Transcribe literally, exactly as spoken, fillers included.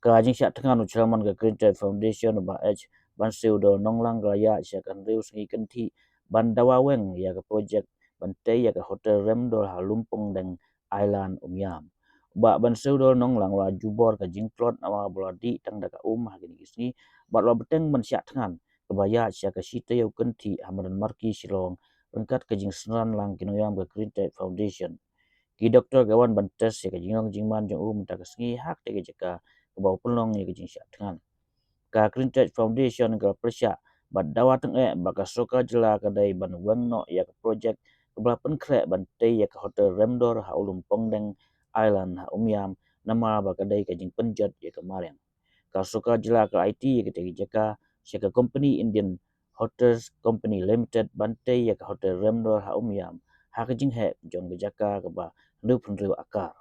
Ka jingshah thngan u chairman ka Green Tide Foundation u Bah H Bansiewdor Nonglang ka la ïaid sha ka hynriew sngi kynthih ban dawa weng ïa ka projek ban tei ïa ka hotel Remdor ha Lumpongdeng Island Umiam. U Bah Bansiewdor Nonglang u la jubor ka jingtlot namar ba u la dih tang da ka um ha kine ki sngi bad u la bteng ban shah thngan kaba ïaid sha ka shi taïew kynthih ha madan Marki Shillong ryngkat ka jingsynran lang ki nongïalam ka Green Tide Foundation. Ki doktor ki wan ban test ïa ka jinglong jingman jong u mynta ka sngi ha katei ka jaka kaba u pynlong ïa ka jingshah thngan. Ka Green Tide Foundation ka la pyrshah bad dawa tyngeh ba ka sorkar jylla ka dei ban weng noh ïa ka projek kaba la pynkhreh ban tei ïa ka hotel Remdor ha u Lumpongdeng Island ha Umiam namar ba ka dei ka jingpynjot ïa ka mariang. Ka sorkar jylla ka la aiti ïa katei ka jaka sha ka company Indian Hotels Company Limited ban tei ïa ka hotel Remdor ha Umiam ha ka jingheh jong ka jaka kaba hynriew phew hynriew akar.